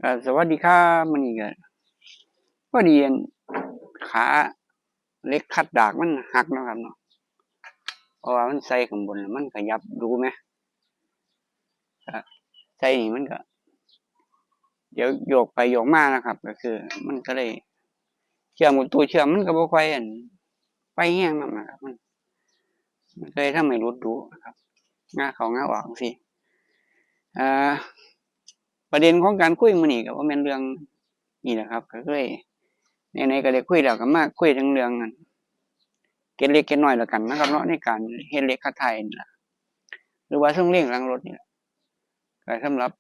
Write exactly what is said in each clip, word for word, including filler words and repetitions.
ก็สวัสดีครับ มื้อนี้ก็พอดีอันขาเหล็กขัดดากมันหักเนาะครับเนาะ เพราะว่ามันใส่ข้างบนแล้วมันขยับดูไหม ก็ใส่นี่มันก็ เดี๋ยวโยกไปโยกมานะครับ ก็คือมันก็เลยเชื่อมกับตู้เชื่อมมันก็บ่ค่อยอันไปแฮงนำนะครับ มัน มันก็เลยทำให้หลุดดูนะครับ งาเข้างาออกจั่งซี้ อ่า ประเด็นของการคุยมื้อนี้ก็บ่แม่นเรื่องนี่แหละครับ ก็เลยไหนๆก็ได้คุยแล้วก็มาคุยถึงเรื่องอันเกร็ดเล็กเกร็ดน้อยแล้วกันนะครับเนาะ ในการเฮ็ดเหล็กขัดถ่ายนี่ล่ะ หรือว่าทรงเรียงหลังรถนี่ล่ะ ก็สำหรับ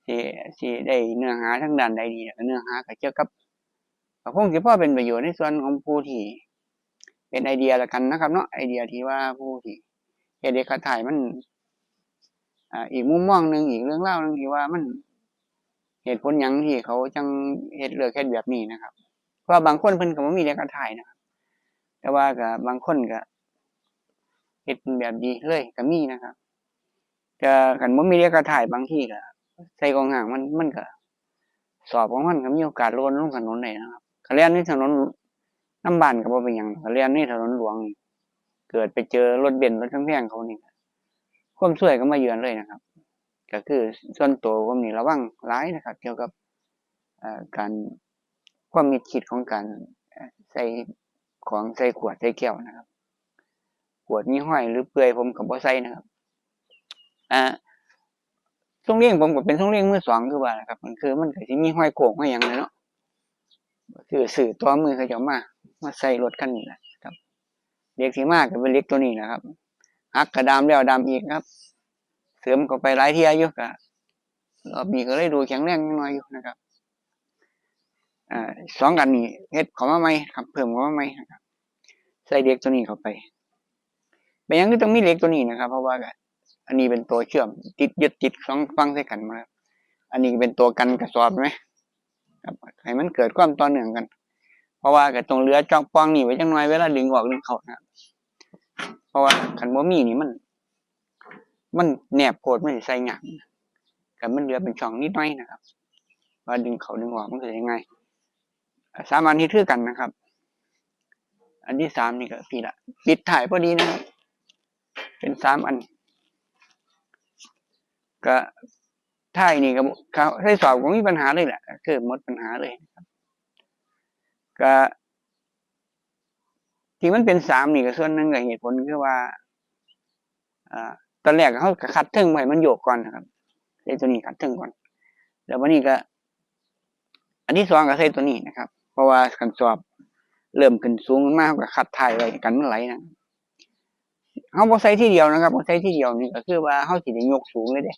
สิ สิได้เนื้อหาทางด้านใดดีล่ะ ก็เนื้อหาก็เกี่ยวกับ ก็คงสิพอเป็นประโยชน์ในส่วนของผู้ที่เป็นไอเดียละกันนะครับเนาะ ไอเดียที่ว่าผู้ที่เฮ็ดเหล็กขัดถ่ายมัน อ่า อีกมุมมองหนึ่ง อีกเรื่องราวหนึ่งที่ว่ามันเหตุผลหยังที่เขาจั่งเฮ็ด เลือกเฮ็ดแบบนี้นะครับ เพราะว่าบางคนเพิ่นก็บ่มีเหล็กขัดถ่ายนะครับ แต่ว่าก็บางคนก็เฮ็ดเป็นแบบดีเลยก็มีนะครับ ก็คันบ่มีเหล็กขัดถ่ายบางทีก็ใส่กองห้างมัน มันก็ สอบของมันก็มีโอกาสหล่นลงถนนได้นะครับ คันแล่นในถนนนำบ้านก็บ่เป็นหยัง คันแล่นในถนนหลวงนี่ เกิดไปเจอรถเบนซ์รถแพงๆเขานี่ ความซวยก็มาเยือนเลยนะครับ ก็คือส่วนตัวผมนี่ระวังหลายนะครับ เกี่ยวกับ เอ่อ การ ความมิดชิดของการ เอ่อ ใส่ของใส่ขวดใส่แก้วนะครับ ขวดมีห้อยหรือเปื่อยผมก็บ่ใส่นะครับ อ่า ทรงเรียงผมก็เป็นทรงเรียงมือสองคือว่านะครับ มันคือมันก็สิมีห้อยโค้งห้อยหยังเลยเนาะ คือซื้อต่อมือเขาเจ้ามา มาใส่รถคันนี้แหละครับ เหล็กที่มาก็เป็นเหล็กตัวนี้แหละครับ หักกระดามแล้วดามอีกครับ เสริมเข้าไปหลายเที่ยอยู่ ก็รอบนี้ก็เลยดูแข็งแรงนิดหน่อยอยู่นะครับ อ่า สองอันนี้เฮ็ดเข้ามาใหม่ครับ เพิ่มเข้ามาใหม่นะครับ ใส่เหล็กตัวนี้เข้าไป เป็นหยังคือต้องมีเหล็กตัวนี้นะครับ เพราะว่าก็อันนี้เป็นตัวเชื่อมติดยึดติดสองฝั่งใส่กันมาครับ อันนี้เป็นตัวกันกระสอบไหมครับ ให้มันเกิดความต่อเนื่องกัน เพราะว่าก็ต้องเหลือช่องป่องนี่ไว้จักหน่อยเวลาดึงออกดึงเข้านะครับ เพราะว่าคันบ่มีนี่มัน มันแนบโพดมันสิใส่ยาก ก็มันเหลือเป็นช่องนิดหน่อยนะครับ ว่าดึงเข้าดึงออกมันก็สิง่าย สามอันนี้คือกันนะครับ อันที่สามนี่ก็พี้ละ ปิดท้ายพอดีนะครับ เป็นสามอัน ก็ท้ายนี่ก็ เขาใส่สอบก็มีปัญหาเลยแหละ คือหมดปัญหาเลยนะครับ ก็ ที่มันเป็นสามนี่ก็ส่วนหนึ่งก็เหตุผลคือว่า อ่า ตอนแรกเขาก็ขัดเทิงไว้มันโยกก่อนนะครับ ใส่ตัวนี้ขัดเทิงก่อน แล้ววันนี้ก็ อันที่สองก็ใส่ตัวนี้นะครับ เพราะว่าคันสอบเริ่มขึ้นสูงมาเขาก็ขัดท้ายไว้กันมันไหลนะ เขาบ่ใส่ทีเดียวนะครับ บ่ใส่ทีเดียวนี่ก็คือว่าเขาสิได้ยกสูงเลยเด้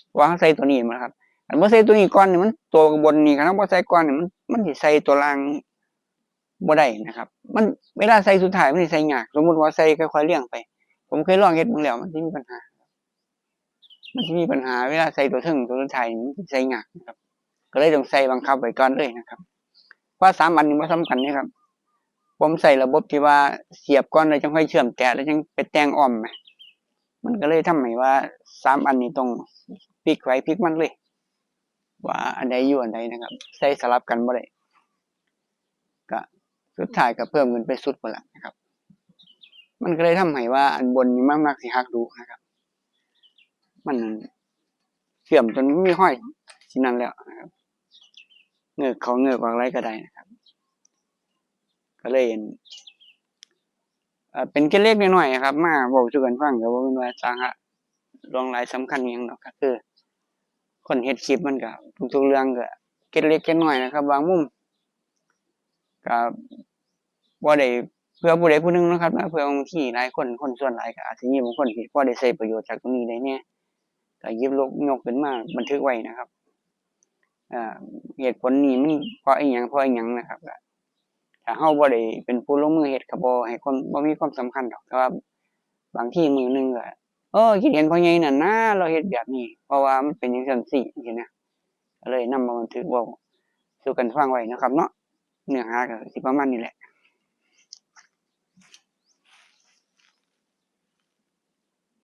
เพราะว่าเขาใส่ตัวนี้มาครับ อันบ่ใส่ตัวนี้ก่อนนี่มันตัวบนนี่ครับ เขาบ่ใส่ก่อนนี่มัน มันสิใส่ตัวล่างบ่ได้นะครับ มัน เวลาใส่สุดท้ายมันสิใส่ยาก สมมุติว่าใส่ค่อยๆเรียงไป ผมเคยลองเฮ็ดมาแล้ว มันสิมีปัญหา มันสิมีปัญหา เวลาใส่ตัวเทิงตัวสุดท้ายนี่มันสิใส่ยากนะครับ ก็เลยต้องใส่บังคับไว้ก่อนเลยนะครับ เพราะสามอันนี้บ่สำคัญนะครับ ผมใส่ระบบที่ว่าเสียบก่อนแล้วจั่งค่อยเชื่อมแตะแล้วจั่งไปแต่งอ้อมนะ มันก็เลยทำให้ว่าสามอันนี้ต้องพลิกไผพลิกมันเลย ว่าอันใดอยู่อันใดนะครับ ใส่สลับกันบ่ได้ ก็สุดท้ายก็เพิ่มขึ้นไปสุดพุ้นล่ะนะครับ มันก็เลยทำให้ว่าอันบนนี่มันมักสิหักดูนะครับ มันเชื่อมจนมีห้อยสินั่นแล้วนะครับ เงือกเข้าเงือกออกหลายก็ได้นะครับ ก็เลย เอ่อ เป็นเกร็ดเล็กน้อยๆครับ มาเว้าสู่กันฟัง ก็บ่แม่นว่าสาระหลวงหลายสำคัญอิหยังดอก ก็คือ คนเฮ็ดคลิปมันก็ทุกๆเรื่องก็เกร็ดเล็กเกร็ดน้อยนะครับ บางมุม ก็บ่ได้เพื่อผู้ใดผู้หนึ่งนะครับนะ เพื่อบางทีหลายคน คนส่วนหลายก็อาจสิมีบางคนที่พอได้ใช้ประโยชน์จากตรงนี้ได้แหน่ ก็หยิบลกยกขึ้นมาบันทึกไว้นะครับ อ่า เหตุผลนี้มันเพราะอิหยัง เพราะอิหยังนะครับ ก็ถ้าเราบ่ได้เป็นผู้ลงมือเฮ็ดก็บ่ให้ความ บ่มีความสำคัญดอก แต่ว่าบางทีมื้อหนึ่งก็ เออ คิดเห็นพ่อใหญ่นั่นนะ เราเฮ็ดแบบนี้ เพราะว่ามันเป็นจั่งซั้นซี้ จั่งซี้นะ ก็เลยนำมาบันทึกเว้าสู่กันฟังไว้นะครับเนาะ เนื้อหาก็สิประมาณนี้แหละ